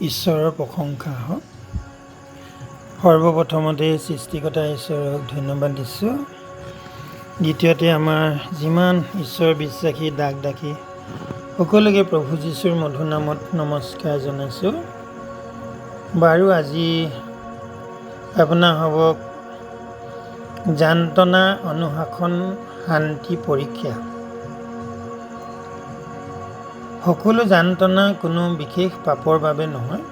ঈশ্বৰৰ প্ৰশংসা হওক। সৰ্বপ্ৰথমতে সৃষ্টিকৰ্তা ঈশ্বৰক ধন্যবাদ দিছোঁ। দ্বিতীয়তে আমাৰ যিমান ঈশ্বৰ বিশ্বাসী দাস দাসী সকলোকে প্ৰভু যীশুৰ মধুৰ নামত নমস্কাৰ জনাইছোঁ। বাৰু আজি আপোনাসবক যান্ত্ৰণা অনুশাসন শান্তি পৰীক্ষা। সকলো যান্ত্ৰণা কোনো বিশেষ পাপৰ বাবে নহয়।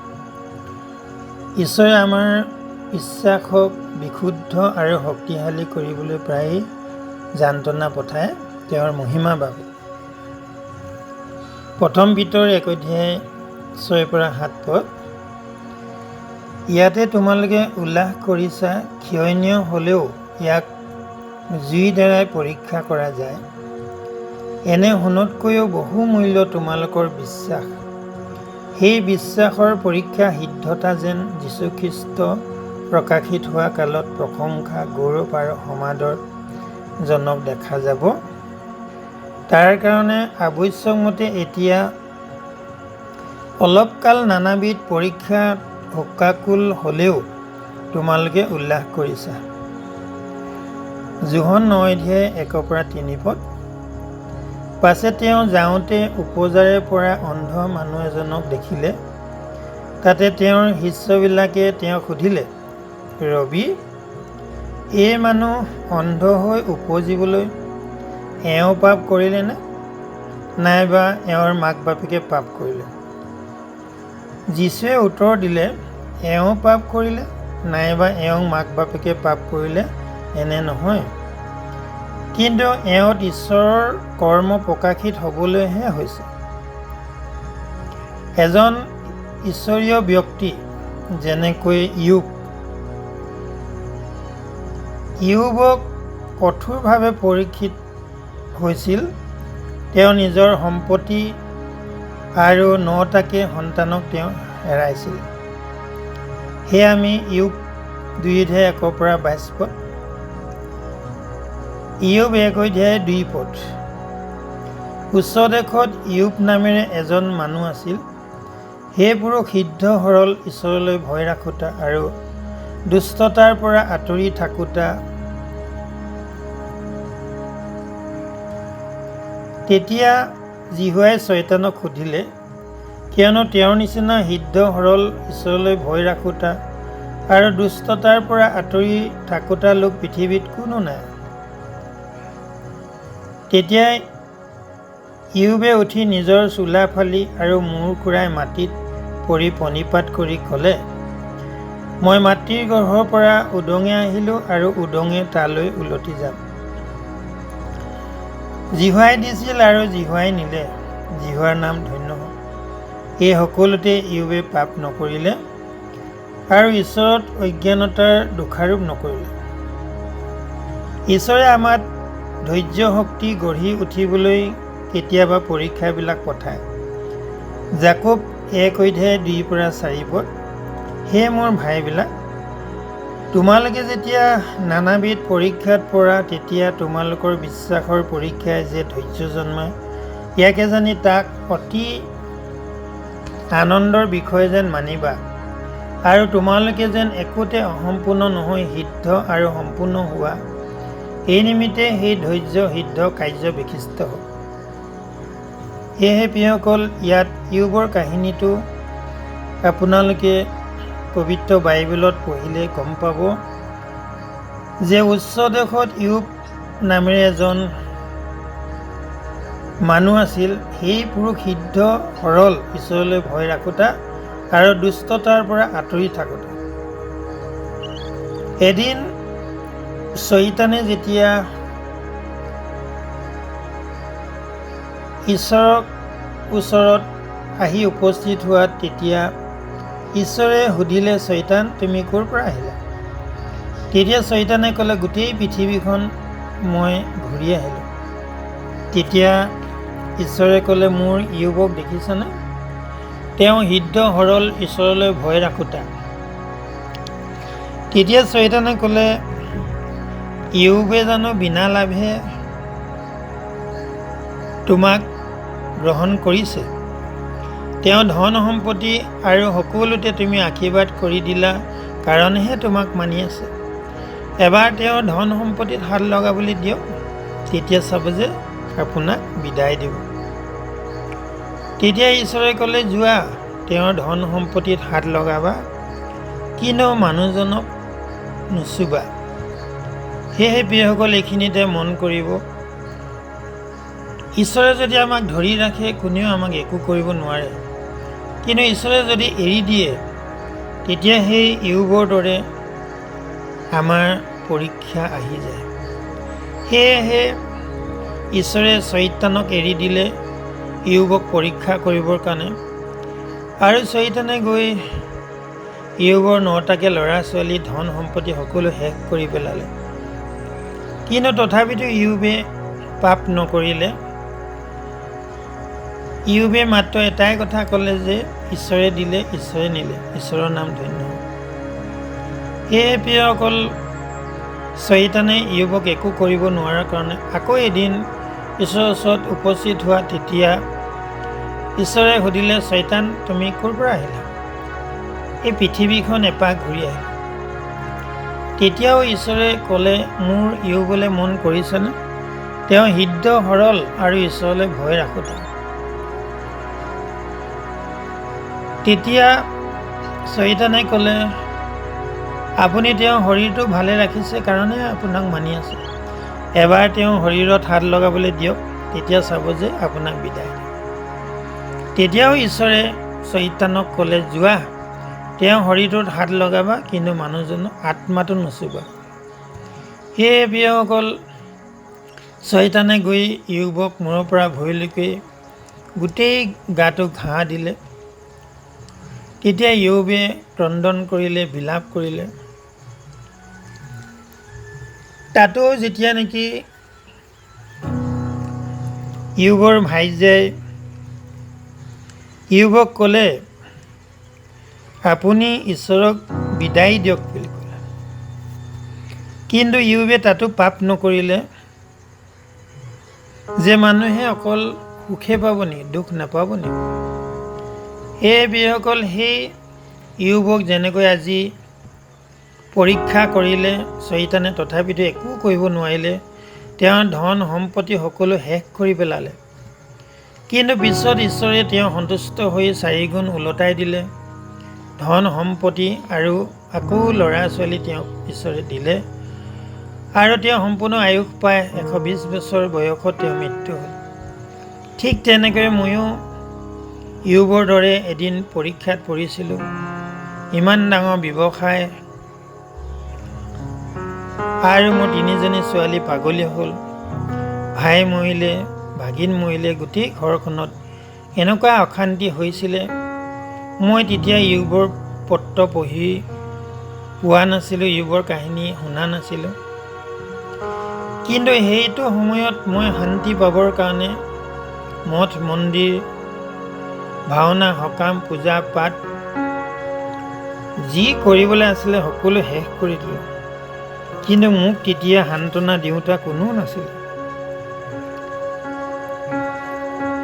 ঈশ্বৰে আমাৰ বিশ্বাসক বিশুদ্ধ আৰু শক্তিশালী কৰিবলৈ প্ৰায়ে যান্ত্ৰণা পঠায় তেওঁৰ মহিমাৰ বাবে। প্ৰথম পিতৰ 1 অধ্যায় 6 পৰা 7 পদ, ইয়াতে তোমালোকে উল্লাস কৰিছা, ক্ষয়ণীয় হ'লেও ইয়াক জুইৰ দ্বাৰাই পৰীক্ষা কৰা যায়। এনে সোণতকৈও বহু মূল্য তোমালোকৰ বিশ্বাস। সেই বিশ্বাসৰ পৰীক্ষা সিদ্ধতা যেন যীশুখ্ৰীষ্ট প্ৰকাশিত হোৱা কালত প্ৰশংসা, গৌৰৱ আৰু সমাদৰ জনক দেখা যাব। তাৰ কাৰণে আৱশ্যকমতে এতিয়া অলপকাল নানাবিধ পৰীক্ষাত শোকাকুল হ'লেও তোমালোকে উল্লাস কৰিছা। যোহন 9 অধ্যায় 1 পৰা 3 পদ। পাছে তেওঁ যাওঁতে উপজাৰে পৰা অন্ধ মানুহ এজনক দেখিলে। তাতে তেওঁৰ শিষ্যবিলাকে তেওঁক সুধিলে, ৰবি, এই মানুহ অন্ধ হৈ উপজিবলৈ এওঁ পাপ কৰিলেনে, নাইবা এওঁৰ মাক বাপেকে পাপ কৰিলে? যীশুৱে উত্তৰ দিলে, এওঁ পাপ কৰিলে নাইবা এওঁক মাক বাপেকে পাপ কৰিলে এনে নহয়, কিন্তু এওঁত ঈশ্বৰৰ কৰ্ম প্ৰকাশিত হ'বলৈহে হৈছে। এজন ঈশ্বৰীয় ব্যক্তি যেনেকৈ ইয়োবক কঠোৰভাৱে পৰীক্ষিত হৈছিল, তেওঁ নিজৰ সম্পত্তি আৰু 9টাকে সন্তানক তেওঁ হেৰাইছিল। সেয়া আমি ইয়োব 2 অধ্যায় 1 পৰা 22 পদ, ইয়োব 1 অধ্যায় 2 পদ। উচ্চ দেশত ইয়োব নামেৰে এজন মানুহ আছিল। সেই পুৰুষ সিদ্ধ সৰল, ঈশ্বৰলৈ ভয় ৰাখোঁতা আৰু দুষ্টতাৰ পৰা আঁতৰি থাকোঁতা। তেতিয়া যিহোৱাই চয়তানক সুধিলে, কিয়নো তেওঁৰ নিচিনা সিদ্ধ সৰল, ঈশ্বৰলৈ ভয় ৰাখোঁতা আৰু দুষ্টতাৰ পৰা আঁতৰি থাকোঁতা লোক পৃথিৱীত কোনো নাই। তেতিয়া ইয়োবে উঠি নিজৰ চোলা ফালি আৰু মূৰ খুৰাই মাটিত পৰি প্ৰণিপাত কৰি ক'লে, মই মাতৃৰ গৰ্ভৰ পৰা উদঙে আহিলোঁ আৰু উদঙে তালৈ উলটি যাম। যিহোৱাই দিছিল আৰু যিহোৱাই নিলে, যিহোৱাৰ নাম ধন্য হওক। এই সকলোতে ইয়োবে পাপ নকৰিলে আৰু ঈশ্বৰত অজ্ঞানতাৰ দোষাৰোপ নকৰিলে। ঈশ্বৰে আমাক ধৈৰ্য শক্তি গঢ়ি উঠিবলৈ কেতিয়াবা পৰীক্ষাবিলাক পঠায়। যাকোব 1 অধ্যায় 2 পৰা 4 পদ, হে মোৰ ভাইবিলাক, তোমালোকে যেতিয়া নানাবিধ পৰীক্ষাত পৰা, তেতিয়া তোমালোকৰ বিশ্বাসৰ পৰীক্ষাই যে ধৈৰ্য জন্মায়, ইয়াকে জানি তাক অতি আনন্দৰ বিষয় যেন মানিবা, আৰু তোমালোকে যেন একোতে অসম্পূৰ্ণ নহৈ সিদ্ধ আৰু সম্পূৰ্ণ হোৱা, এই নিমিত্তে সেই ধৈৰ্য সিদ্ধ কাৰ্য বিশিষ্ট হওক। সেয়েহে প্ৰিয়সকল, ইয়াত ইয়োবৰ কাহিনীটো আপোনালোকে পবিত্ৰ বাইবেলত পঢ়িলে গম পাব যে উচ্চ দেশত ইয়োব নামেৰে এজন মানুহ আছিল। সেই পুৰুষ সিদ্ধ সৰল, ঈশ্বৰলৈ ভয় ৰাখোঁতা আৰু দুষ্টতাৰ পৰা আঁতৰি থাকোঁতা। এদিন চয়তানে যেতিয়া ঈশ্বৰক ওচৰত আহি উপস্থিত হোৱাত, তেতিয়া ঈশ্বৰে সুধিলে, চয়তান, তুমি ক'ৰ পৰা আহিলা? তেতিয়া চয়তানে ক'লে, গোটেই পৃথিৱীখন মই ঘূৰি আহিলোঁ। তেতিয়া ঈশ্বৰে ক'লে, মোৰ ইয়োবক দেখিছানে? তেওঁ সিদ্ধ সৰল, ঈশ্বৰলৈ ভয় ৰাখোঁতা। তেতিয়া চয়তানে ক'লে, ইয়োবে জানো বিনা লাভে তোমাক গ্ৰহণ কৰিছে? তেওঁ ধন সম্পত্তি আৰু সকলোতে তুমি আশীৰ্বাদ কৰি দিলা কাৰণেহে তোমাক মানি আছে। এবাৰ তেওঁৰ ধন সম্পত্তিত হাত লগাবলৈ দিয়ক, তেতিয়া চাব যে আপোনাক বিদায় দিব। তেতিয়া ঈশ্বৰে ক'লে, যোৱা, তেওঁৰ ধন সম্পত্তিত হাত লগাবা, কিন্তু মানুহজনক নুচুবা। সেয়েহে প্ৰিয়সকল, এইখিনিতে মন কৰিব, ঈশ্বৰে যদি আমাক ধৰি ৰাখে কোনেও আমাক একো কৰিব নোৱাৰে, কিন্তু ঈশ্বৰে যদি এৰি দিয়ে তেতিয়া সেই ইয়োবৰ দৰে আমাৰ পৰীক্ষা আহি যায়। সেয়েহে ঈশ্বৰে চয়তানক এৰি দিলে ইয়োবক পৰীক্ষা কৰিবৰ কাৰণে, আৰু চয়তানে গৈ ইয়োবৰ 9টাকে ল'ৰা ছোৱালী ধন সম্পত্তি সকলো শেষ কৰি পেলালে। কিন্তু তথাপিতো ইয়োবে পাপ নকৰিলে। ইয়োবে মাত্ৰ এটাই কথা ক'লে যে ঈশ্বৰে দিলে, ঈশ্বৰে নিলে, ঈশ্বৰৰ নাম ধন্য। সেয়ে প্ৰিয়সকল, চয়তানে ইয়োবক একো কৰিব নোৱাৰাৰ কাৰণে আকৌ এদিন ঈশ্বৰৰ ওচৰত উপস্থিত হোৱা, তেতিয়া ঈশ্বৰে সুধিলে, চয়তান, তুমি ক'ৰ পৰা আহিলা? এই পৃথিৱীখন এপাক ঘূৰি আহিলা। তেতিয়াও ঈশ্বৰে ক'লে, মোৰ ইয়োবলৈ মন কৰিছেনে? তেওঁ সিদ্ধ সৰল আৰু ঈশ্বৰলৈ ভয় ৰাখোঁতা। তেতিয়া চয়তানে ক'লে, আপুনি তেওঁৰ শৰীৰটো ভালে ৰাখিছে কাৰণে আপোনাক মানি আছে। এবাৰ তেওঁ শৰীৰত হাত লগাবলৈ দিয়ক, তেতিয়া চাব যে আপোনাক বিদায় দিব। তেতিয়াও ঈশ্বৰে চয়তানক ক'লে, যোৱা, তেওঁ শৰীৰটোত হাত লগাবা, কিন্তু মানুহজনৰ আত্মাটো নুচুবা। সেয়ে প্ৰিয়সকল, চয়তানে গৈ ইয়োবক মূৰৰ পৰা ভৰিলৈকে গোটেই গাটো ঘাঁহ দিলে। তেতিয়া ইয়োবে ক্ৰন্দন কৰিলে, বিলাপ কৰিলে। তাতো যেতিয়া নেকি ইয়োবৰ ভাইজাই ইয়োবক ক'লে, আপুনি ঈশ্বৰক বিদায় দিয়ক বুলি ক'লে, কিন্তু ইয়োবে তাতো পাপ নকৰিলে। যে মানুহে অকল সুখে পাব নি, দুখ নাপাব নি? সেয়ে প্ৰিয়সকল, সেই ইয়োবক যেনেকৈ আজি পৰীক্ষা কৰিলে চয়তানে, তথাপিতো একো কৰিব নোৱাৰিলে, তেওঁৰ ধন সম্পত্তি সকলো শেষ কৰি পেলালে। কিন্তু পিছত ঈশ্বৰে তেওঁ সন্তুষ্ট হৈ চাৰিগুণ ওলটাই দিলে। ধন সম্পত্তি আৰু আকৌ ল'ৰা ছোৱালী তেওঁক ঈশ্বৰে দিলে, আৰু তেওঁ সম্পূৰ্ণ আয়ুস পাই 120 বছৰ বয়সত তেওঁ মৃত্যু হ'ল। ঠিক তেনেকৈ ময়ো ইয়োবৰ দৰে এদিন পৰীক্ষাত পৰিছিলোঁ। ইমান ডাঙৰ ব্যৱসায় আৰু মোৰ 3জনী ছোৱালী পাগলী হ'ল, ভাই মৰিলে, ভাগিন মৰিলে, গোটেই ঘৰখনত এনেকুৱা অশান্তি হৈছিলে। মই তেতিয়া ইয়োবৰ পত্ৰ পঢ়ি পোৱা নাছিলোঁ, ইয়োবৰ কাহিনী শুনা নাছিলোঁ। কিন্তু সেইটো সময়ত মই শান্তি পাবৰ কাৰণে মঠ মন্দিৰ, ভাওনা, সকাম, পূজা পাত যি কৰিবলৈ আছিলে সকলো শেষ কৰি দিলোঁ। কিন্তু মোক তেতিয়া সান্তনা দিওঁতা কোনো নাছিল।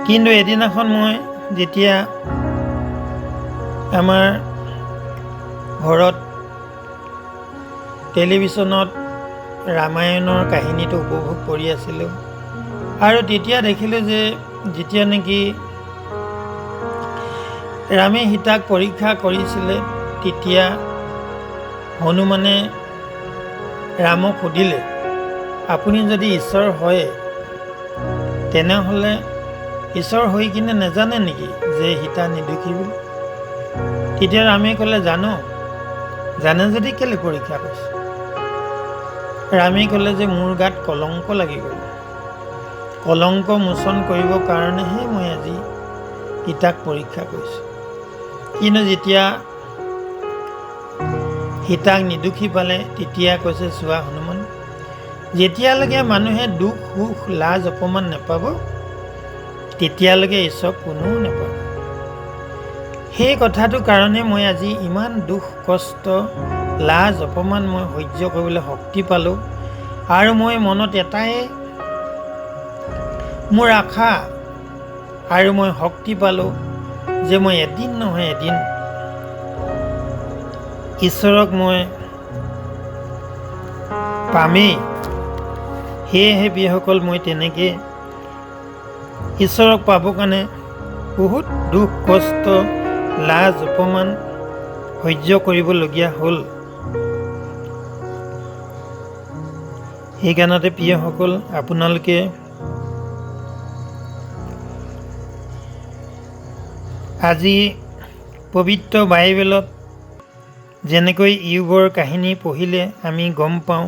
কিন্তু এদিনাখন মই যেতিয়া আমাৰ ঘৰত টেলিভিশ্যনত ৰামায়ণৰ কাহিনীটো উপভোগ কৰি আছিলোঁ, আৰু তেতিয়া দেখিলোঁ যে যেতিয়া নেকি ৰামে সীতাক পৰীক্ষা কৰিছিলে, তেতিয়া হনুমানে ৰামক সুধিলে, আপুনি যদি ঈশ্বৰ হয় তেনেহ'লে ঈশ্বৰ হৈ কিনে নাজানে নেকি যে সীতা নিৰ্দোষী বুলি? তেতিয়া ৰামে ক'লে, জানো। জানে যদি কেলৈ পৰীক্ষা কৰিছে? ৰামে ক'লে যে মোৰ গাত কলংক লাগি গ'ল, কলংক মোচন কৰিবৰ কাৰণেহে মই আজি সীতাক পৰীক্ষা কৰিছোঁ। কিন্তু যেতিয়া সীতাক নিৰ্দোষী পালে, তেতিয়া কৈছে, চোৱা হনুমান, যেতিয়ালৈকে মানুহে দুখ সুখ লাজ অপমান নাপাব, তেতিয়ালৈকে ঈশ্বৰক কোনেও নাপাব। সেই কথাটোৰ কাৰণে মই আজি ইমান দুখ কষ্ট লাজ অপমান মই সহ্য কৰিবলৈ শক্তি পালোঁ, আৰু মই মনত এটাই মোৰ আশা আৰু মই শক্তি পালোঁ যে মই এদিন নহয় এদিন ঈশ্বৰক মই পামেই। সেয়েহে প্ৰিয়সকল, মই তেনেকৈ ঈশ্বৰক পাবৰ কাৰণে বহুত দুখ কষ্ট, লাজ অপমান সহ্য কৰিবলগীয়া হ'ল। সেইকাৰণতে প্ৰিয়সকল, আপোনালোকে আজি পবিত্ৰ বাইবেলত যেনেকৈ ইয়োবৰ কাহিনী পঢ়িলে আমি গম পাওঁ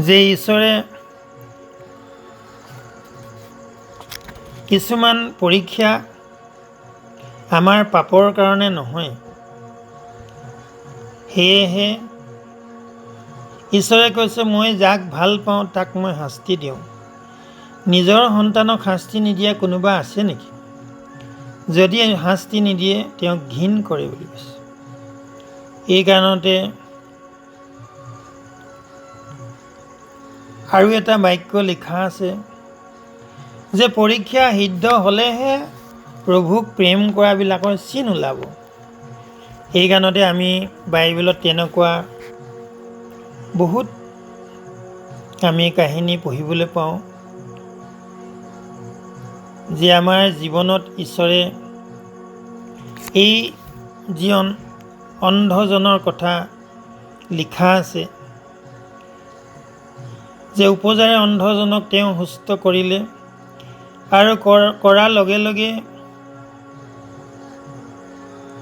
যে ঈশ্বৰে কিছুমান পৰীক্ষা আমাৰ পাপৰ কাৰণে নহয়। সেয়েহে ঈশ্বৰে কৈছে, মই যাক ভাল পাওঁ তাক মই শাস্তি দিওঁ। নিজৰ সন্তানক শাস্তি নিদিয়া কোনোবা আছে নেকি? যদি শাস্তি নিদিয়ে তেওঁক ঘিণ কৰে বুলি কৈছে। এই কাৰণতে আৰু এটা বাক্য লিখা আছে যে পৰীক্ষা সিদ্ধ হ'লেহে প্ৰভুক প্ৰেম কৰাবিলাকৰ চিন ওলাব। এই কাৰণতে আমি বাইবেলত তেনেকুৱা বহুত আমি কাহিনী পঢ়িবলৈ পাওঁ যে আমাৰ জীৱনত ঈশ্বৰে এই যি অন্ধজনৰ কথা লিখা আছে যে উপজাৰে অন্ধজনক তেওঁ সুস্থ কৰিলে আৰু কৰাৰ লগে লগে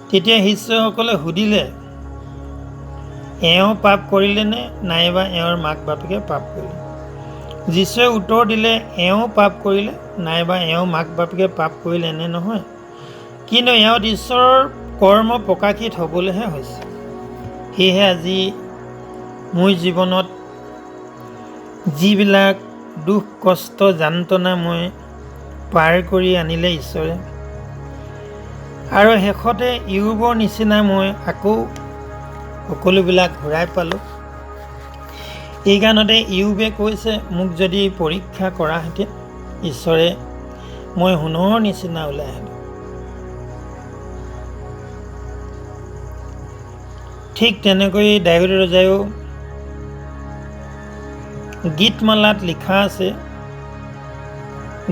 তেতিয়া শিষ্যসকলে সুধিলে, এওঁ পাপ কৰিলেনে নাইবা এওঁৰ মাক বাপেকে পাপ কৰিলে? যীশুৱে উত্তৰ দিলে, এওঁ পাপ কৰিলে নাইবা এওঁ মাক বাপেকে পাপ কৰিলে এনে নহয়, কিন্তু এওঁত ঈশ্বৰৰ কৰ্ম প্ৰকাশিত হ'বলৈহে হৈছে। সেয়েহে আজি মোৰ জীৱনত যিবিলাক দুখ কষ্ট যান্ত্ৰণা মই পাৰ কৰি আনিলে ঈশ্বৰে, আৰু শেষতে ইয়োবৰ নিচিনা মই আকৌ সকলোবিলাক ঘূৰাই পালোঁ। এই কাৰণতে ইয়োবে কৈছে, মোক যদি পৰীক্ষা কৰাহেঁতেন ঈশ্বৰে, মই সোণৰ নিচিনা ওলাই আহিলোঁ। ঠিক তেনেকৈ দায়ূদ ৰজায়ো গীতমালাত লিখা আছে,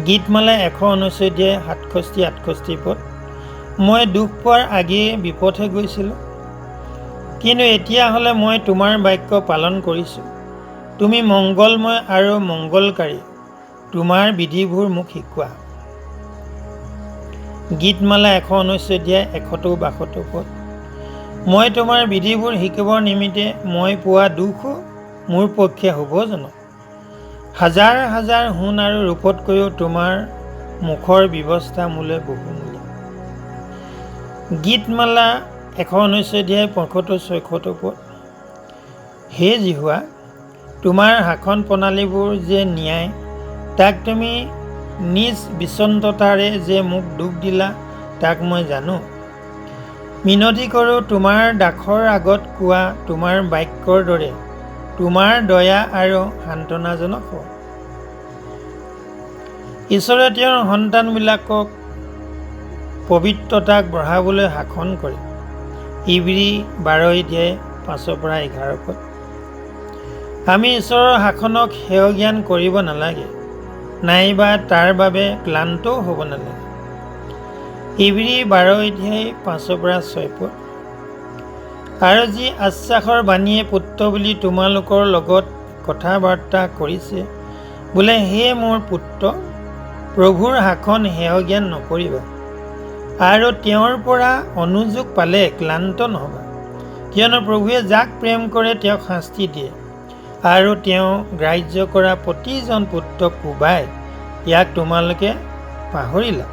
গীতমালা 159 67 68 পদ, মই দুখ পোৱাৰ আগেয়ে বিপথে গৈছিলোঁ, কিন্তু এতিয়া হ'লে মই তোমাৰ বাক্য পালন কৰিছোঁ। তুমি মংগলময় আৰু মংগলকাৰী, তোমাৰ বিধিবোৰ মোক শিকোৱা। গীতমালা 159 162 পদ, মই তোমাৰ বিধিবোৰ শিকিবৰ নিমিত্তে মই পোৱা দুখো মোৰ পক্ষে শুভজনক। হাজাৰ হাজাৰ সোণ আৰু ৰূপতকৈও তোমাৰ মুখৰ ব্যৱস্থা মোলৈ বহুমূলীয়া। গীতমালা 119 75 76 পদ, হে যিহোৱা, তোমাৰ শাসন প্ৰণালীবোৰ যে ন্যায়, তাক তুমি নিজ বিচন্ততাৰে যে মোক দুখ দিলা তাক মই জানো। মিনতি কৰোঁ, তোমাৰ দাসৰ আগত কোৱা তোমাৰ বাক্যৰ দৰে তোমাৰ দয়া আৰু সান্তনাজনক হওক। ঈশ্বৰে তেওঁৰ সন্তানবিলাকক পবিত্ৰতাক বঢ়াবলৈ শাসন কৰে। ইব্ৰী 12 5-11 পদ। আমি ঈশ্বৰৰ শাসনক হেয়জ্ঞান কৰিব নালাগে, নাইবা তাৰ বাবে ক্লান্তও হ'ব নালাগে। ইব্ৰী 12 5-6 পদ। আৰু যি আশ্বাসৰ বাণীয়ে পুত্ৰ বুলি তোমালোকৰ লগত কথা বাৰ্তা কৰিছে, বোলে, হে মোৰ পুত্ৰ, প্ৰভুৰ শাসন হেয়জ্ঞান নকৰিবা, আৰু তেওঁৰ পৰা অনুযোগ পালে ক্লান্ত নহ'বা, কিয়নো প্ৰভুৱে যাক প্ৰেম কৰে তেওঁক শাস্তি দিয়ে, আৰু তেওঁ গ্ৰাহ্য কৰা প্ৰতিজন পুত্ৰক কোবায়। ইয়াক তোমালোকে পাহৰিলা।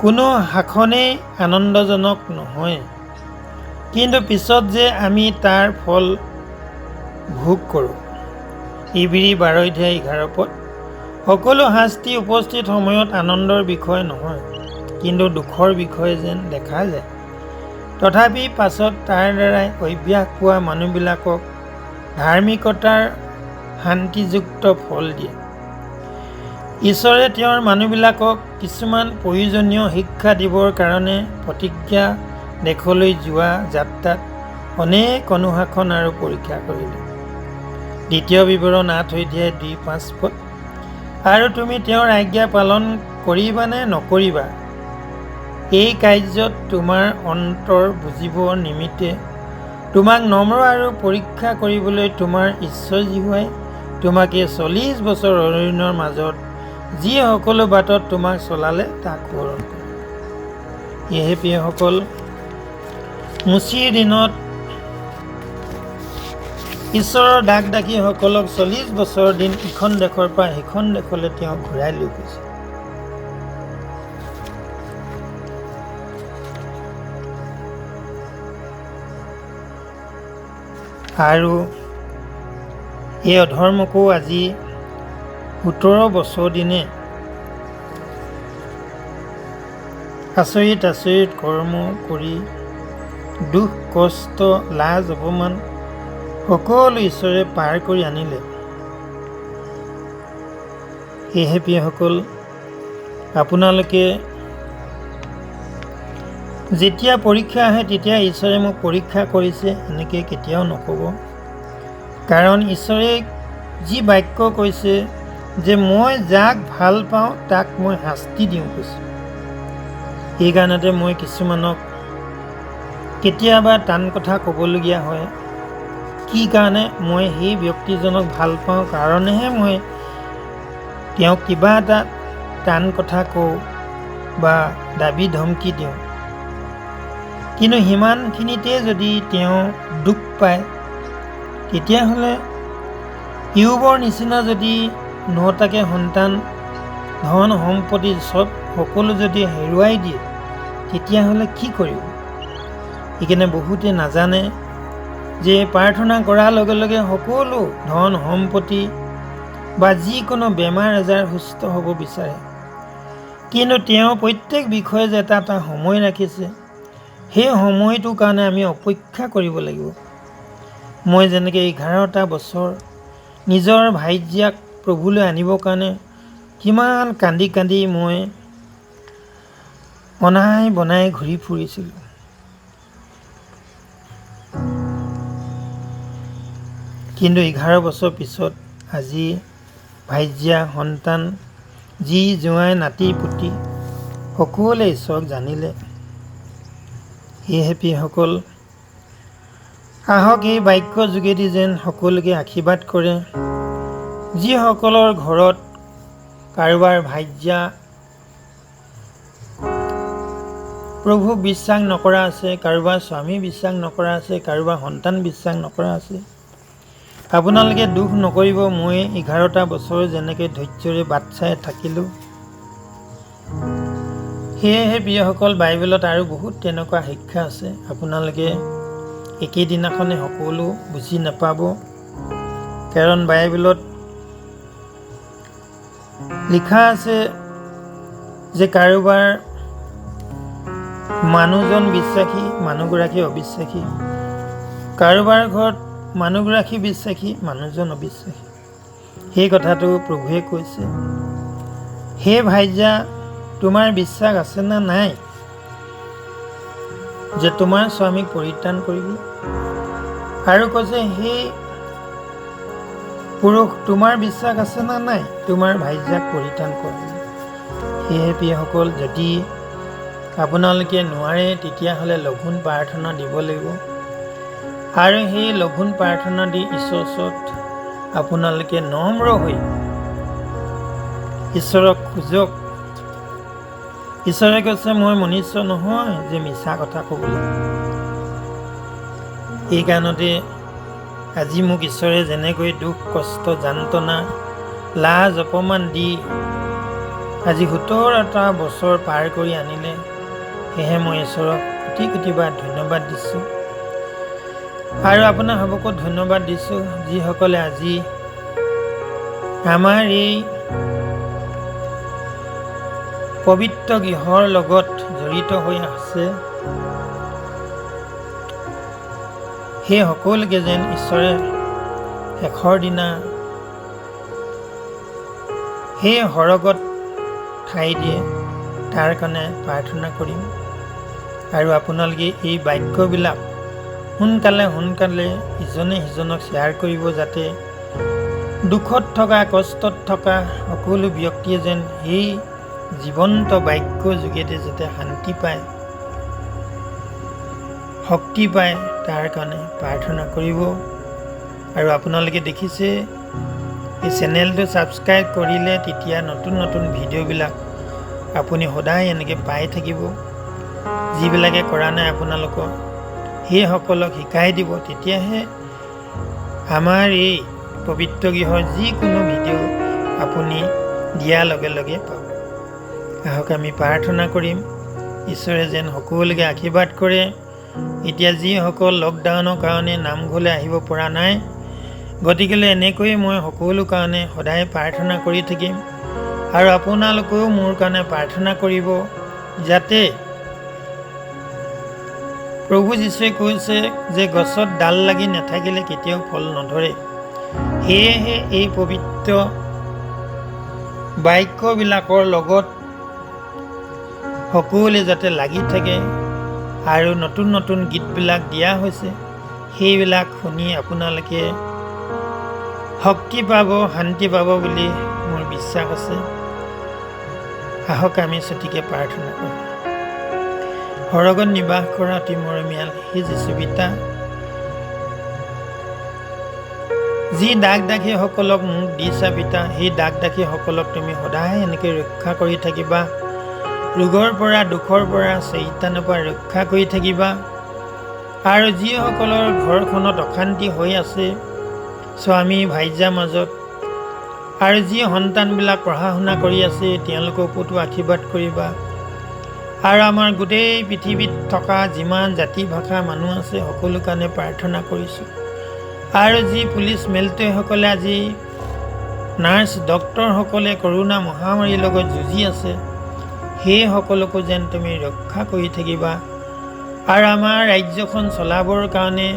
কোনো শাসনেই আনন্দজনক নহয়, কিন্তু পিছত যে আমি তাৰ ফল ভোগ কৰোঁ। ইব্ৰী 12 11 পদ। সকলো শাস্তি উপস্থিত সময়ত আনন্দৰ বিষয় নহয়, কিন্তু দুখৰ বিষয় যেন দেখা যায়। তথাপি পাছত তাৰ দ্বাৰাই অভ্যাস পোৱা মানুহবিলাকক ধাৰ্মিকতাৰ শান্তিযুক্ত ফল দিয়ে। ঈশ্বৰে তেওঁৰ মানুহবিলাকক কিছুমান প্ৰয়োজনীয় শিক্ষা দিবৰ কাৰণে প্ৰতিজ্ঞা দেশলৈ যোৱা যাত্ৰাত অনেক অনুশাসন আৰু পৰীক্ষা কৰিলে। দ্বিতীয় বিৱৰণ 8 অধ্যায় 2-5 পদ। আৰু তুমি তেওঁৰ আজ্ঞা পালন কৰিবা নে নকৰিবা, এই কাৰ্যত তোমাৰ অন্তৰ বুজিবৰ নিমিত্তে তোমাক নম্ৰ আৰু পৰীক্ষা কৰিবলৈ তোমাৰ ঈশ্বৰ যিহোৱাই তোমাক এই 40 বছৰ অৰণ্যৰ মাজত যি সকলো বাটত তোমাক চলালে তাক সোঁৱৰণ কৰা। সেয়েহে প্ৰিয়সকল, মোচিৰ দিনত ঈশ্বৰৰ দাস দাসীসকলক 40 বছৰ দিন ইখন দেশৰ পৰা সিখন দেশলৈ তেওঁ ঘূৰাই লৈ গৈছে। আৰু এই অধৰ্মকো আজি 17 বছৰ দিনে আচৰিত আচৰিত কৰ্ম কৰি দুখ কষ্ট লাজ অপমান সকলো ঈশ্বৰে পাৰ কৰি আনিলে। সেয়েহে প্ৰিয়সকল, আপোনালোকে যেতিয়া পৰীক্ষা আহে তেতিয়া ঈশ্বৰে মোক পৰীক্ষা কৰিছে এনেকৈ কেতিয়াও নক'ব। কাৰণ ঈশ্বৰে যি বাক্য কৈছে যে মই যাক ভাল পাওঁ তাক মই শাস্তি দিওঁ কৈছে। সেইকাৰণতে মই কিছুমানক কেতিয়াবা টান কথা ক'বলগীয়া হয়। কি কাৰণে? মই সেই ব্যক্তিজনক ভাল পাওঁ কাৰণেহে মই তেওঁক কিবা এটা টান কথা কওঁ বা দাবী ধমকি দিওঁ। কিন্তু সিমানখিনিতে যদি তেওঁ দুখ পায়, তেতিয়াহ'লে ইয়োবৰ নিচিনা যদি 9টাকে সন্তান ধন সম্পত্তি চব সকলো যদি হেৰুৱাই দিয়ে, তেতিয়াহ'লে কি কৰিব? সেইকাৰণে বহুতে নাজানে যে প্ৰাৰ্থনা কৰাৰ লগে লগে সকলো ধন সম্পত্তি বা যিকোনো বেমাৰ আজাৰ সুস্থ হ'ব বিচাৰে। কিন্তু তেওঁ প্ৰত্যেক বিষয়ে যে এটা এটা সময় ৰাখিছে, সেই সময়টোৰ কাৰণে আমি অপেক্ষা কৰিব লাগিব। মই যেনেকৈ 11টা বছৰ নিজৰ ভাইজিয়াক প্ৰভুলৈ আনিবৰ কাৰণে কিমান কান্দি কান্দি মই অনাই বনাই ঘূৰি ফুৰিছিলোঁ। কিন্তু 11 বছৰ পিছত আজি ভাইজিয়া সন্তান যি জোঁৱাই নাতি পুতি সকলোৱে ঈশ্বৰক জানিলে। সেয়েহে প্ৰিয়সকল, আহক এই বাক্য যোগেদি যেন সকলোকে আশীৰ্বাদ কৰে। যিসকলৰ ঘৰত কাৰোবাৰ ভাৰ্যা প্ৰভুক বিশ্বাস নকৰা আছে, কাৰোবাৰ স্বামী বিশ্বাস নকৰা আছে, কাৰোবাৰ সন্তান বিশ্বাস নকৰা আছে, আপোনালোকে দুখ নকৰিব। মই 11টা বছৰ যেনেকৈ ধৈৰ্যৰে বাট চাই থাকিলোঁ। সেয়েহে প্ৰিয়সকল, বাইবেলত আৰু বহুত তেনেকুৱা শিক্ষা আছে। আপোনালোকে একেদিনাখনে সকলো বুজি নাপাব, কাৰণ বাইবেলত লিখা আছে যে কাৰোবাৰ মানুহজন বিশ্বাসী, মানুহগৰাকী অবিশ্বাসী, কাৰোবাৰ ঘৰত মানুহগৰাকী বিশ্বাসী, মানুহজন অবিশ্বাসী। সেই কথাটো প্ৰভুৱে কৈছে, হে ভাইজা, তোমাৰ বিশ্বাস আছে নে নাই যে তোমাৰ স্বামীক পৰিত্ৰাণ কৰিব? আৰু কৈছে, সেই পুৰুষ, তোমাৰ বিশ্বাস আছে নে নাই তোমাৰ ভাইজাক পৰিত্ৰাণ কৰিব? সেয়েহে প্ৰিয়সকল, যদি আপোনালোকে নোৱাৰে তেতিয়াহ'লে লঘোণ প্ৰাৰ্থনা দিব লাগিব। আৰু সেই লঘোণ প্ৰাৰ্থনা দি ঈশ্বৰৰ ওচৰত আপোনালোকে নম্ৰ হৈ ঈশ্বৰক খোজক। ঈশ্বৰে কৈছে, মই মনুষ্য নহয় যে মিছা কথা ক'বলৈ। এই কাৰণতে আজি মোক ঈশ্বৰে যেনেকৈ দুখ কষ্ট যান্ত্ৰণা লাজ অপমান দি আজি 17টা বছৰ পাৰ কৰি আনিলে, সেয়েহে মই ঈশ্বৰক কোটি কোটিবাৰ ধন্যবাদ দিছোঁ। আৰু আপোনাৰ সবকো ধন্যবাদ দিছোঁ, যিসকলে আজি আমাৰ এই পবিত্ৰ গৃহৰ লগত জড়িত হৈ আছে। সেই সকলোকে যেন ঈশ্বৰে শেষৰ দিনা সেই সৰগত ঠাই দিয়ে, তাৰ কাৰণে প্ৰাৰ্থনা কৰিম। আৰু আপোনালোকে এই বাক্যবিলাক সোনকালে সোনকালে ইজনে সিজনক শ্বেয়াৰ কৰিব, যাতে দুখত থকা, কষ্টত থকা সকলো ব্যক্তিয়ে যেন সেই জীৱন্ত বাক্য যোগেদি যাতে শান্তি পায়, শক্তি পায়, তাৰ কাৰণে প্ৰাৰ্থনা কৰিব। আৰু আপোনালোকে দেখিছে, এই চেনেলটো ছাবস্ক্ৰাইব কৰিলে তেতিয়া নতুন নতুন ভিডিঅ'বিলাক আপুনি সদায় এনেকৈ পাই থাকিব। যিবিলাকে কৰা নাই আপোনালোকৰ, সেইসকলক শিকাই দিব, তেতিয়াহে আমাৰ এই পবিত্ৰ গৃহৰ যিকোনো ভিডিঅ' আপুনি দিয়াৰ লগে লগে পাব। আহক আমি প্ৰাৰ্থনা কৰিম, ঈশ্বৰে যেন সকলোকে আশীৰ্বাদ কৰে। এতিয়া যিসকল লকডাউনৰ কাৰণে নামঘৰলৈ আহিব পৰা নাই, গতিকেলৈ এনেকৈয়ে মই সকলো কাৰণে সদায় প্ৰাৰ্থনা কৰি থাকিম। আৰু আপোনালোকেও মোৰ কাৰণে প্ৰাৰ্থনা কৰিব, যাতে প্ৰভু যীশুৱে কৈছে যে গছত ডাল লাগি নাথাকিলে কেতিয়াও ফল নধৰে। সেয়েহে এই পবিত্ৰ বাক্যবিলাকৰ লগত সকলোৱে যাতে লাগি থাকে। আৰু নতুন নতুন গীতবিলাক দিয়া হৈছে, সেইবিলাক শুনি আপোনালোকে শক্তি পাব, শান্তি পাব বুলি মোৰ বিশ্বাস আছে। আহক আমি চুটিকে প্ৰাৰ্থনা কৰোঁ। সৰগত নিবাস কৰা অতি মৰমীয়াল সেই যীশু পিতা, যি দাগ দাসীসকলক মোক দিছা পিতা, সেই দাগ দাসীসকলক তুমি সদায় এনেকৈ ৰক্ষা কৰি থাকিবা, ৰোগৰ পৰা, দুখৰ পৰা, চৈতানৰ পৰা ৰক্ষা কৰি থাকিবা। আৰু যিসকলৰ ঘৰখনত অশান্তি হৈ আছে, স্বামী ভাৰ্যাৰ মাজত, আৰু যি সন্তানবিলাক পঢ়া শুনা কৰি আছে, তেওঁলোকৰ ওপৰতো আশীৰ্বাদ কৰিবা। আৰু আমাৰ গোটেই পৃথিৱীত থকা যিমান জাতি ভাষা মানুহ আছে, সকলো কাৰণে প্ৰাৰ্থনা কৰিছোঁ। আৰু যি পুলিচ মিলিটাৰীসকলে আজি নাৰ্ছ ডক্তৰসকলে কৰোণা মহামাৰীৰ লগত যুঁজি আছে, সেইসকলকো যেন তুমি ৰক্ষা কৰি থাকিবা। আৰু আমাৰ ৰাজ্যখন চলাবৰ কাৰণে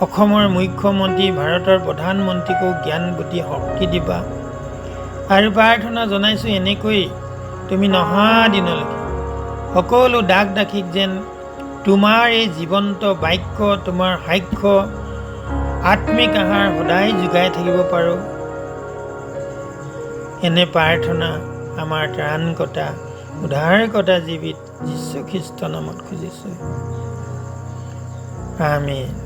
অসমৰ মুখ্যমন্ত্ৰী, ভাৰতৰ প্ৰধানমন্ত্ৰীকো জ্ঞান বুদ্ধি শক্তি দিবা। আৰু প্ৰাৰ্থনা জনাইছোঁ, এনেকৈ তুমি নহা দিনলৈকে সকলো দাগ দাসীক যেন তোমাৰ এই জীৱন্ত বাক্য, তোমাৰ সাক্ষ্য, আত্মিক আহাৰ সদায় যোগাই থাকিব পাৰোঁ। এনে প্ৰাৰ্থনা আমাৰ ত্ৰাণকৰ্তা, উদ্ধাৰকৰ্তা জীৱিত যীশুখ্ৰীষ্টৰ নামত খুজিছোঁ, আমেন।